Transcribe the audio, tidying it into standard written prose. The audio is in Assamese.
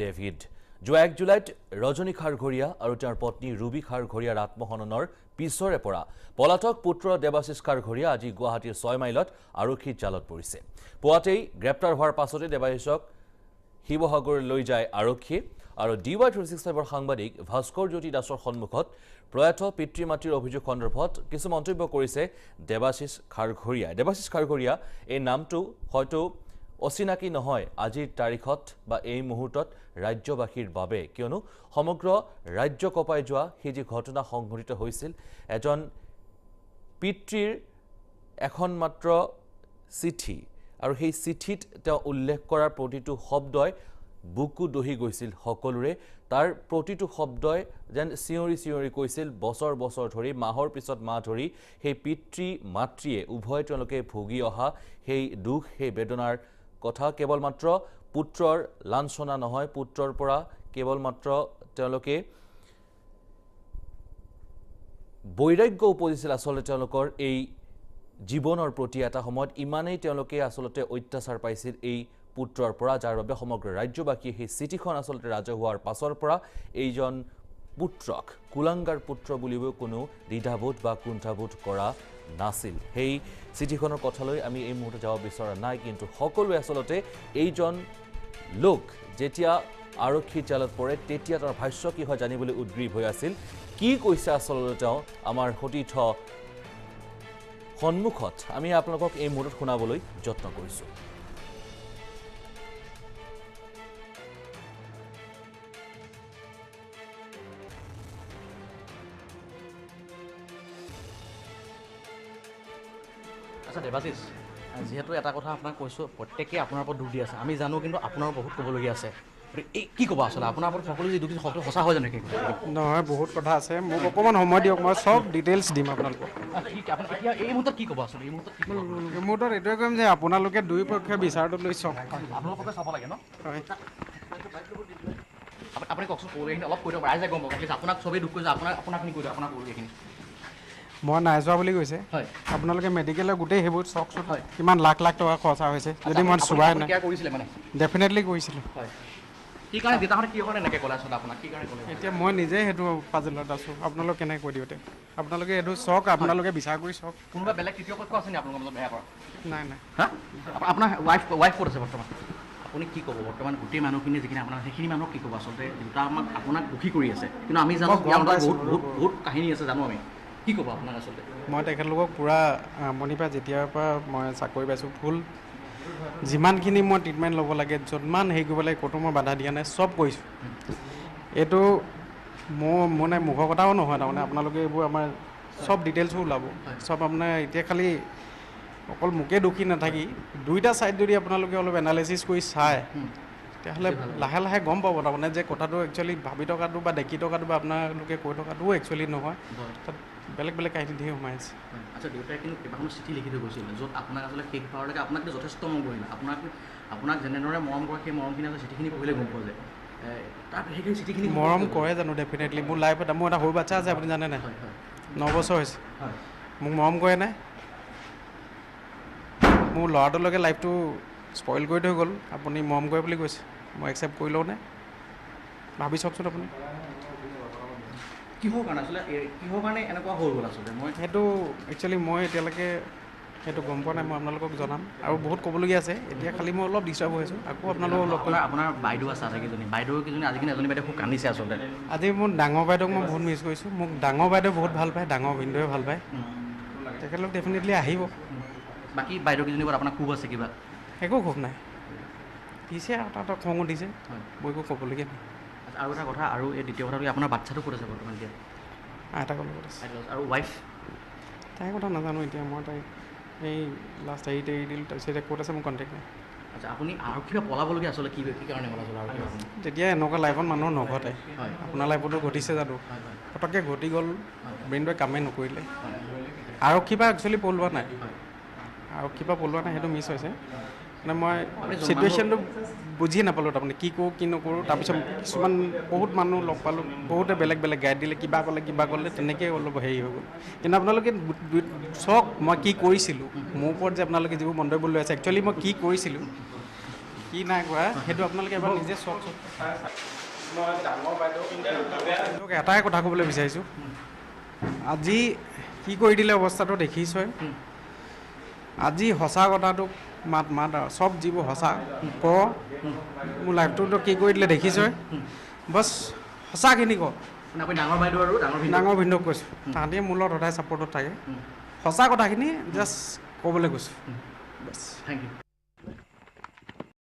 ডেভিড। যোৱা 1 জুলাইত ৰজনী খাৰঘৰীয়া আৰু তেওঁৰ পত্নী ৰুবী খাৰঘৰীয়াৰ আত্মহননৰ পিছৰে পৰা পলাতক পুত্ৰ দেৱাশিষ খাৰঘৰীয়া আজি গুৱাহাটীৰ 6 মাইলত আৰক্ষীৰ জালত পৰিছে। পুৱাতেই গ্ৰেপ্তাৰ হোৱাৰ পাছতে দেৱাশিষক শিৱসাগৰলৈ লৈ যায় আৰক্ষী আৰু DY 365ৰ সাংবাদিক ভাস্কৰ জ্যোতি দাসৰ সন্মুখত প্ৰয়াত পিতৃ মাতৃৰ অভিযোগ সন্দৰ্ভত কিছু মন্তব্য কৰিছে দেৱাশিষ খাৰঘৰীয়াই। দেৱাশিষ খাৰঘৰীয়া এই নামটো হয়তো অচিনাকি নহয় আজিৰ তাৰিখত বা এই মুহূৰ্তত ৰাজ্যবাসীৰ বাবে, কিয়নো সমগ্ৰ ৰাজ্য কঁপাই যোৱা সেই যি ঘটনা সংঘটিত হৈছিল, এজন পিতৃৰ এখন মাত্ৰ চিঠি আৰু সেই চিঠিত তেওঁ উল্লেখ কৰাৰ প্ৰতিটো শব্দই বুকু দহি গৈছিল সকলোৰে। তাৰ প্ৰতিটো শব্দই যেন চিঞৰি চিঞৰি কৈছিল বছৰ বছৰ ধৰি, মাহৰ পিছত মাহ ধৰি সেই পিতৃ মাতৃয়ে উভয় তেওঁলোকে ভুগি অহা সেই দুখ, সেই বেদনাৰ কথা কেৱল মাত্ৰ পুত্ৰৰ লাঞ্ছনা নহয়, পুত্ৰৰ পৰা কেৱল মাত্ৰ তেওঁলোকে বৈৰাগ্য উপজিছিল। আচলতে তেওঁলোকৰ এই জীৱনৰ প্ৰতি এটা সময়ত ইমানেই তেওঁলোকে আচলতে অত্যাচাৰ পাইছিল এই পুত্ৰৰ পৰা, যাৰ বাবে সমগ্ৰ ৰাজ্যবাসীয়ে সেই চিঠিখন আচলতে ৰাজহুৱাৰ পাছৰ পৰা এইজন পুত্ৰক কুলাংগাৰ পুত্ৰ বুলিব কোনো দ্বিধাবোধ বা কুণ্ঠাবোধ কৰা নাছিল। সেই চিঠিখনৰ কথালৈ আমি এই মুহূৰ্তত যাব বিচৰা নাই, কিন্তু সকলোৱে আচলতে এইজন লোক যেতিয়া আৰক্ষীৰ জালত পৰে তেতিয়া তেওঁৰ ভাষ্য কি হয় জানিবলৈ উদ্গ্ৰীৱ হৈ আছিল। কি কৈছে আচলতে তেওঁ আমাৰ সতীৰ্থ সন্মুখত আমি আপোনালোকক এই মুহূৰ্তত শুনাবলৈ যত্ন কৰিছোঁ। আচ্ছা দেৱাশিষ, যিহেতু এটা কথা আপোনাক কৈছোঁ, প্ৰত্যেকেই আপোনাৰ ওপৰত দোষ দি আছে, আমি জানো, কিন্তু আপোনাৰ বহুত ক'বলগীয়া আছে। এই কি ক'ব আচলতে আপোনাৰ ওপৰত সকলো যি দোষ সকলো সঁচা হয় জানো? কি নহয়, বহুত কথা আছে, মোক অকণমান সময় দিয়ক, মই চব ডিটেইলছ দিম আপোনালোকক। এতিয়া এই মুহূৰ্তত কি ক'ব আচলতে? এই মুহূৰ্তত এই মুহূৰ্তত এইটোৱে কৰিম যে আপোনালোকে দুই পক্ষে বিচাৰটো লৈ চাওক, আপোনালোকে চাব লাগে ন। হয়, আপুনি কওকচোন ক'বলগীয়াখিনি অলপ কৈ দিয়ক, ৰাইজে গম পাব। এটলিষ্ট আপোনাক চবেই দুখ কৰিছে, আপোনাকখিনি কৈ দিয়ক, আপোনাক ক'বলগীয়াখিনি। মই নাই যোৱা বুলি কৈছে, হয়। আপোনালোকে মেডিকেলৰ গোটেই সেইবোৰ চাওকচোন, কিমান লাখ লাখ টকা খৰচা হৈছে। যদি মই চোৱাই নাই, ডেফিনেটলি কৰিছিলোঁ। এতিয়া মই নিজে সেইটো পাজলত আছোঁ, আপোনালোক কেনেকৈ কৈ দিওঁ এতিয়া? আপোনালোকে এইটো চাওক, আপোনালোকে বিচাৰ কৰি চাওক। কোনোবা বেলেগ তৃতীয় পক্ষ আছে নি আপোনালোকৰ মাজত বেয়া কৰা? নাই নাই। আপোনাৰ ৱাইফ ক'ত আছে বৰ্তমান? আপুনি কি ক'ব বৰ্তমান গোটেই মানুহখিনি যিখিনি আপোনাৰ সেইখিনি মানুহক কি ক'ব? আচলতে দেউতা আমাক আপোনাক দুখী কৰি আছে, কিন্তু আমি জানো বহুত বহুত বহুত কাহিনী আছে, জানো আমি। কি ক'ব আপোনাক আচলতে? মই তেখেতলোকক পূৰা আৰম্ভণিৰ পৰা, যেতিয়াৰ পৰা মই চাকৰি পাইছোঁ, ফুল যিমানখিনি মই ট্ৰিটমেণ্ট ল'ব লাগে, যিমান হেৰি কৰিব লাগে, ক'তো মই বাধা দিয়া নাই, চব কৰিছোঁ। এইটো মোৰ মানে মুখৰ কথাও নহয়, তাৰমানে আপোনালোকে এইবোৰ আমাৰ চব ডিটেইলছো ওলাব চব। আপোনাৰ এতিয়া খালি অকল মোকে দোষী নাথাকি দুইটা ছাইড যদি আপোনালোকে অলপ এনালাইচিছ কৰি চায়, তেতিয়াহ'লে লাহে লাহে গম পাব তাৰমানে যে কথাটো একচুৱেলি ভাবি থকাটো বা দেখি থকাটো বা আপোনালোকে কৈ থকাটোও একচুৱেলি নহয়, তাত বেলেগ বেলেগ কাহিনী ধেৰ সোমাই আছে। আচ্ছা, দেউতাই কিন্তু কেইবাখনো চিঠি লিখি থৈ গৈছিলে, য'ত আপোনাক আচলতে শেষবাৰলৈকে আপোনাক যথেষ্ট মৰম কৰিলে, আপোনাক যেনেদৰে মৰম কৰে সেই মৰমখিনি আচলতে চিঠিখিনি পঢ়িলে গম পোৱা যায়। তাত সেইখিনি চিঠিখিনি মৰম কৰে জানো? ডেফিনেটলি। মোৰ লাইফত মোৰ এটা সৰু বাচ্ছা আছে, আপুনি জানে নাই? 9 বছৰ হৈছে। মোক মৰম কৰে নাই? মোৰ ল'ৰাটোলৈকে লাইফটো স্পইল কৰি থৈ গ'ল। আপুনি মৰম কৰে বুলি কৈছে, মই একচেপ্ট কৰি লওঁ নে? ভাবি চাওকচোন আপুনি। কিহৰ কাৰণে আচলতে, কিহৰ কাৰণে এনেকুৱা হৈ গ'ল আচলতে? মই সেইটো একচুৱেলি মই এতিয়ালৈকে সেইটো গম পোৱা নাই, মই আপোনালোকক জনাম। আৰু বহুত ক'বলগীয়া আছে, এতিয়া খালি মই অলপ ডিষ্টাৰ্ব হৈ আছোঁ। আকৌ আপোনালোকক লগ কৰিম। আপোনাৰ বাইদেউ আছে আটাইকেইজনী, বাইদেউ কেইজনী আজি কিন্তু এজনী বাইদেউ খুব কান্দিছে আচলতে। আজি মোৰ ডাঙৰ বাইদেউক মই বহুত মিছ কৰিছোঁ। মোক ডাঙৰ বাইদেউ বহুত ভাল পায়, ডাঙৰ ভিনদেউৱে ভাল পায়, তেখেতলোক ডেফিনেটলি আহিব। বাকী বাইদেউ কেইজনীৰ ওপৰত আপোনাৰ ক্ষোভ আছে কিবা? একো ক্ষোভ নাই, দিছে আৰু তাত খং উঠিছে, মই একো ক'বলগীয়া নাই। আৰু এটা কথা, আৰু এই দ্বিতীয় কথাটো, আপোনাৰ বাচ্ছাটো ক'ত আছে বৰ্তমান এতিয়া? আইতাকৰ লগত আছে। আৰু ৱাইফ? তাইৰ কথা নাজানো এতিয়া, মই তাইক এই লাষ্ট হেৰিত এৰি দিলোঁ, তাৰপিছত এতিয়া ক'ত আছে মোৰ কণ্টেক্ট নাই। আচ্ছা, আপুনি আৰক্ষীৰ পৰা পলাবলগীয়া আচলতে কি কাৰণে পলাইছিল আৰক্ষী? তেতিয়া এনেকুৱা লাইফত মানুহ নঘটে, আপোনাৰ লাইফতো ঘটিছে জানো? পটককৈ ঘটি গ'ল, ব্ৰেইনটোৱে কামেই নকৰিলে। আৰক্ষীৰ পৰা একচুৱেলি পলোৱা নাই, আৰক্ষীৰ পৰা পলোৱা নাই, সেইটো মিছ হৈছে। মানে মই চিটুৱেশ্যনটো বুজিয়ে নাপালোঁ, তাৰমানে কি কৰোঁ কি নকৰোঁ। তাৰপিছত কিছুমান বহুত মানুহ লগ পালোঁ, বহুতে বেলেগ বেলেগ গাইড দিলে, কিবা ক'লে কিবা ক'লে, তেনেকৈ অলপ হেৰি হৈ গ'ল। কিন্তু আপোনালোকে চাওক মই কি কৰিছিলোঁ, মোৰ ওপৰত যে আপোনালোকে যিবোৰ মন্তব্য লৈ আছে, একচুৱেলি মই কি কৰিছিলোঁ। কি নাই কৰা সেইটো আপোনালোকে এবাৰ নিজে চাওক। মই ডাঙৰ বাইদেউ এটাই কথা ক'বলৈ বিচাৰিছোঁ, আজি কি কৰি দিলে অৱস্থাটো দেখিছই। আজি সঁচা কথাটো মাত মাত আৰু চব যিবোৰ সঁচা ক, মোৰ লাইফটোতো কি কৰি দিলে দেখিছই, বছ সঁচাখিনি ক। ডাঙৰ ভিনদেউক কৈছোঁ, তাহাঁতিয়ে মোৰ লগত সদায় ছাপৰ্টত থাকে। সঁচা কথাখিনি জাষ্ট ক'বলৈ কৈছোঁ, বাছ। Thank you.